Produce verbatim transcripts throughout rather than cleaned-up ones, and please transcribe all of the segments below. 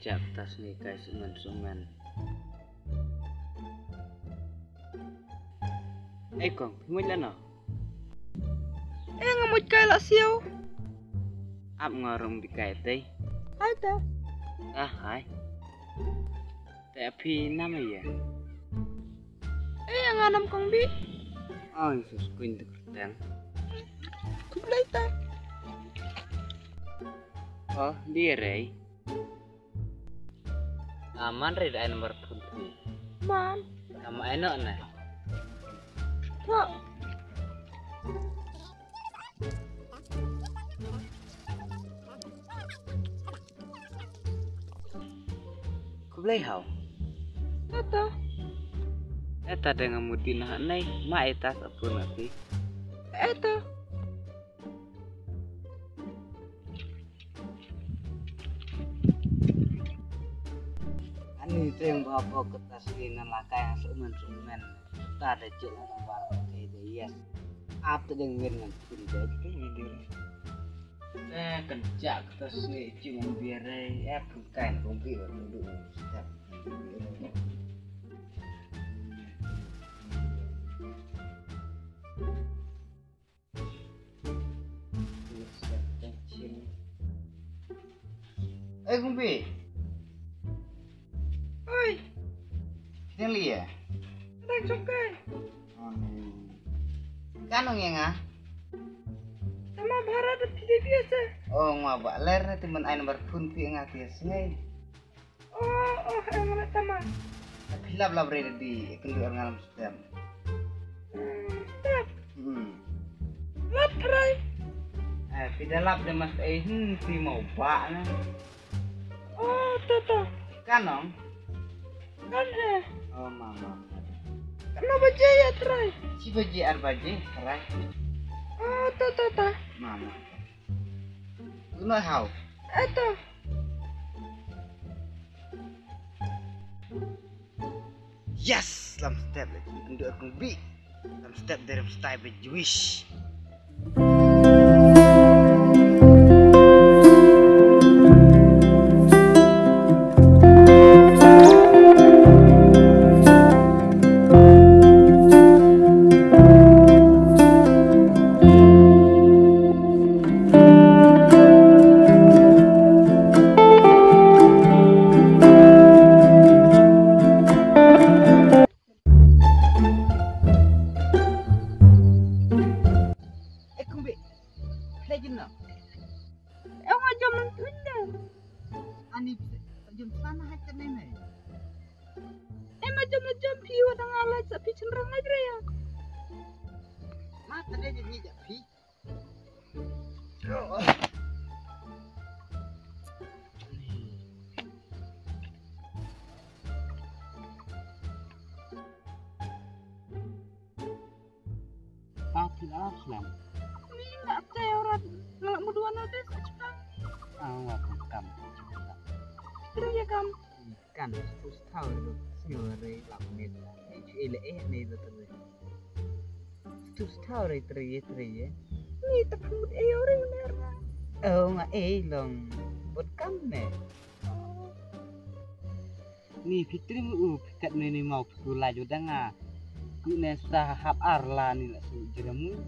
Ïa, tas ni kai sumen sumen. Ei kong, phi mut lano? Eh, nga mut kai la siaw. Ap nga rung bi kai tei. Hai ta. Ah, hai. Te phi nam ïa? Eh, nga nam kong bi. Oh, Yesus kuin tu kerteng. Khublei ta. Oh, di rei. Ah, man rei da ai number phone phi. Man. Kam ai noh na. Thok. Khublei hau. Eta. Eta deng amudin ha nei ma eta sa pun ati. Eta. Ani teng ba ba kata sini na lakai sumen sumen. Ta da cik na bar kai da yes. Ap ta deng mir ngan pun da ke ni dir. Eh, kan cak kata sini cik ngan biar ai. Eh, pun kai ngan pun bi wa duduk ngan step. Eh, Kumpi. Oi. Dang liya. Dang chokai. Kan ong ïa nga. Tama bhara da phi dei biasa. Oh, nga ba ler na ti man ai number phone phi nga ti sngai. Oh, oh, eh, nga tama. Phi lap lap re di kynduh ar ngalam stem. Hmm, step. Hmm. Lap trai. Eh, phi da lap de mas eh, hmm, ti mau ba na. Oh, to, to. Kan ong? Kan he. Oh, mama. Kano baje ya trai? Chi baje ar baje trai. Oh, to, to, to. Mama. Kuno hau. Eto. Yes, lam step lagi. Ndu aku bi. Lam step dari style be Jewish. Eh, kumbi. Lagi na. Eh, ma jom nang tunda. Ani jom sana hak kene ne. Eh, ma jom, ma jom phi wa dang alai sa phi chynrang ngai re ya. Ma tade jadi ja phi. Pati la khlam. Ni na te ora ngala muduan ate sa chukang. Ah, wa kam kam. Tri ya kam. Kan, tus tau ri, sio ri, lap ni, eh, chu ele, eh, ni, tu, tu, ri. Tus tau ri, tri, tri, eh. Ni, ta put, eh, ori, mer, na. Oh, nga, eh, long, but kam, ne. Oh. Ni, fitri mu, u, pikat, ni, ni, mau, piku, laju, danga. Ku, ne, sa, hap, ar, la, ni, la, su, jeramu.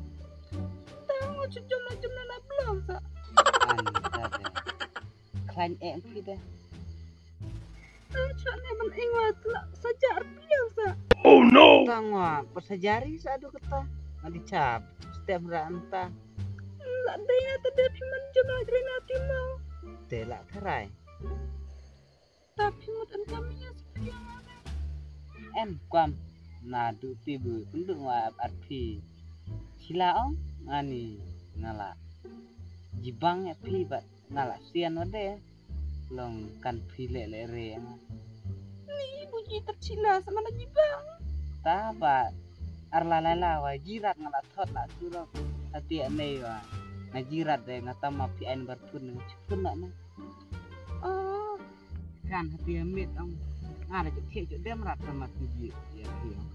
Ta, ngo, chu, jom, la, jom, la, la, belum, sa. An, ta, de. Klan, eh, pida. Tang chwa ne ban ing wa tla sajar piang sa. Oh no! Tang wa persajari sa adu kata. Ngadi chap. Step ra anta. La dei na tade phi man jona grena ti mau. Te la tharai. Ta phi mut anta miya sa piang ane. Em kwam. Na du ti bu kundu wa at phi. Sila ong ngani ngala. Jibang ya phi bat. Nga la sian wa de. Long kan phi le le re nga. Ni bu ji tat chila sama na ji bang. Ta ba ar la la la wa jirat nga la thot la surok. Hati ane wa. Nga jirat de nga tama phi ain bar pun nga chipun na na. Oh. Kan hati amit ong. Nga la jek thiek jek dem rat sama tu ji ya phi ong.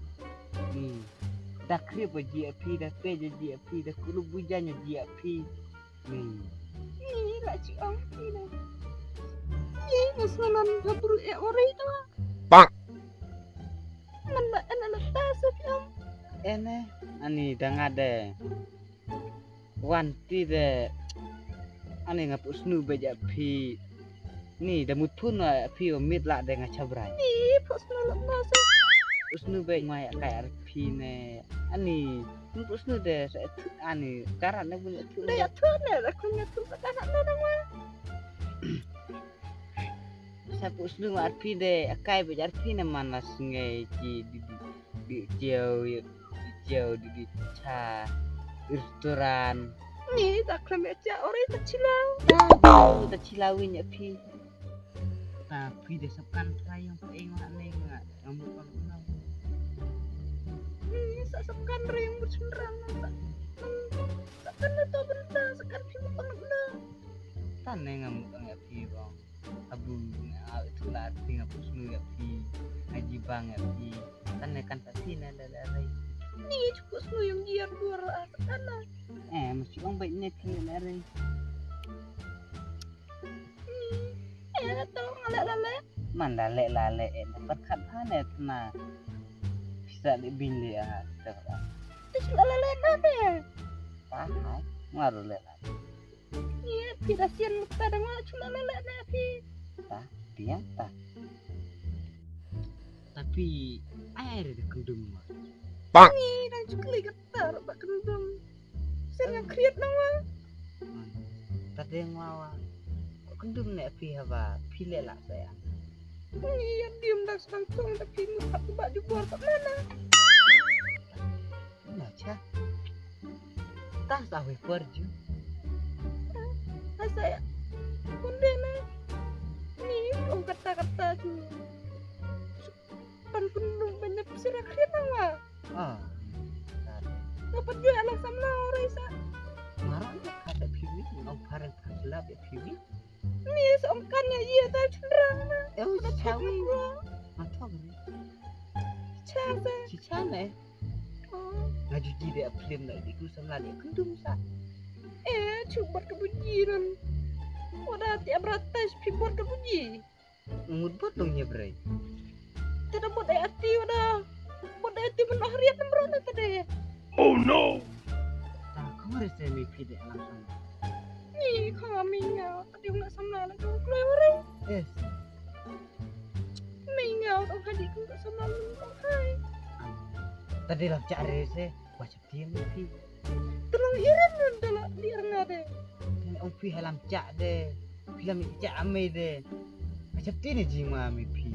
Ni. Da krip wa ji ya phi da pe ji ya phi da kulu bujan ji ya phi. Ni. Ni la chi ong ni la. Ih, nga sngewnan ha bru e ori to. Bang. Man la en la ta sa phi ong. Ene, ani dang ade. Wan ti de. Ani nga pus nu be ja phi. Ni da mut phun wa phi wa mit la de nga chabrai. Ni pus nu la na sa. Pus nu be ngwa ya kai ar phi ne. Ani pus nu de sa thu ani karan ne bun thu. De ya thu ne da kun ya thu ka na na wa. Sa pus nu ar phi de akai be ar phi ne man la sngai ji di di di jeu di jeu di di cha restoran. Ni ta khlem ya cha ore ta chilau. Ta chilau win ya phi. Ta phi de sap kan trai yang pa eng la ne nga. Ngam pang na. Ni sa sap kan re yang berchendrang sa. Sa kan to benta sa kan phi pang na. Ta ne ngam pang ya phi bang. Abu nga itu la phi nga pus nu ya phi. Ngaji bang ya phi. Kan ne kan ta phi na la la rai. Ni cukup nu yang dia dua lah kan. Eh, mesti ong baik ne phi la rai. Eh, tolong lalek-lalek. Man lalek-lalek, eh, dapat kat ha ne tna. Bisa di bin di ah, kita kata. Ti sila lalek na ne. Pahai, ngaru lek lalek. Iya, phi da sian mukta da ngwa sila lalek na phi. Ta, dia ta. Tapi ai re de kendum ma. Bang. Ni dang cukli kata ba kendum. Sen yang kriat nang wa. Ta de ngwa wa. Ko kendum ne phi haba phi le la sa ya. Ni ya dim dak sang tong ta phi mu hak ba di bor ka mana. Na cha. Ta sa we por ju. Asa ya. Kunde na. Ni ong kata kata ju. Pan pun nung banyak sira kriat nang wa. Ah. Nga pat ju alang samla ora isa. Marang ka kata piwi, ngau parang paslap ya piwi. Ni sa ong kan ya iya ta chandra na. Eh, chawi. Matong ni. Cha sa. Chicha ne. Oh. Nga juji de film na di ku samla de kendum sa. Eh, chubat ka buji nan. Wada ti abratas pi bot ka buji. Mut bot dong nya brei. Te da bot ai ati wada. Bot ai ati men ahriat nembro na tade. Oh no. Ta kore se mi pide alam sana. Ni kha mi nga tadi nga samla la dong kloi wari. Yes. Mi nga dong hadi ku samla lu dong hai. Tadi lam cari se. Tim phi. Tolong iran nun dala di arnga de. Ong phi halam chak de. Phi lam chak amei de. Macam tini jima amei phi.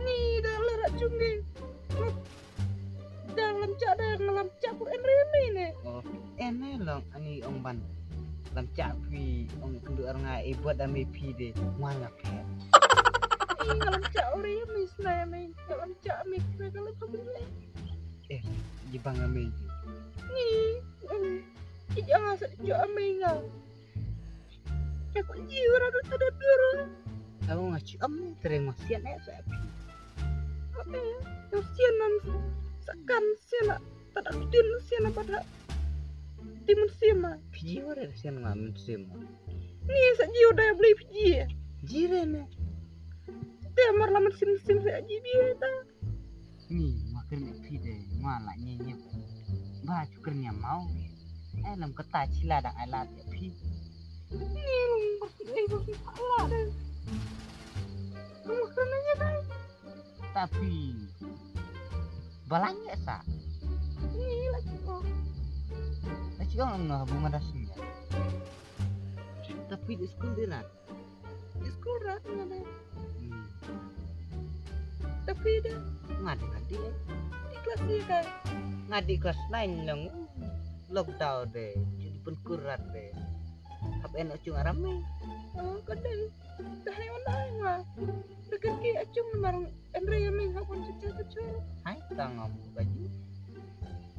Ni dala rajung de. Dalam chak de ngalam chak ku en re amei ne. Oh, en ne long ani ong ban. Lam chak phi ong kundu arnga e buat amei phi de. Ngwan ngap phet. Ni ngalam chak ore amei snai amei. Ngalam chak amei kre kala khabule. Eh, ji bang amei ji. Ni, mm, ki jang asa jo amei nga. Aku ji ora tu tada duru. Aku ngaji amei tereng masian eh sa api. Eh, masian nan sakan sian nak tada kudin masian apa dah. Timun sima. Piji ora sian ngamen sima. Ni sa ji udah beli piji. Jire ne. Te mar laman sim sim sa ji bi ta. Ni ma kren ïa phi de ma la nye nye. Ba chu kren ïa mau. Ai lam kata chila dang ai lad ïa phi. Ni rum ba phi ai ba phi phala de. Ma kren ïa dai. Ta phi. Ba la nye sa. Ni la chu ong. La chu ong no bu ma da sum ya. Ta phi di skul di rat. Di skul rat nga de. Hmm. Tapi de nga de nga de. Di kelas tiga ka. Nga de kelas nine lang. Lockdown de. Jadi pun kurat de. Hap en acung arame. Oh, ka de. Dah hai on ai nga. Dekat ki acung marang Andre ya meng hap on cucu cucu. Hai tang am baju.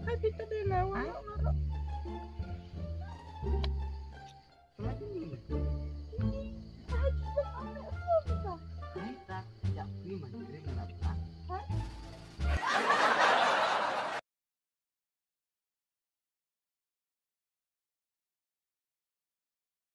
Hai kita de na wa. Hai.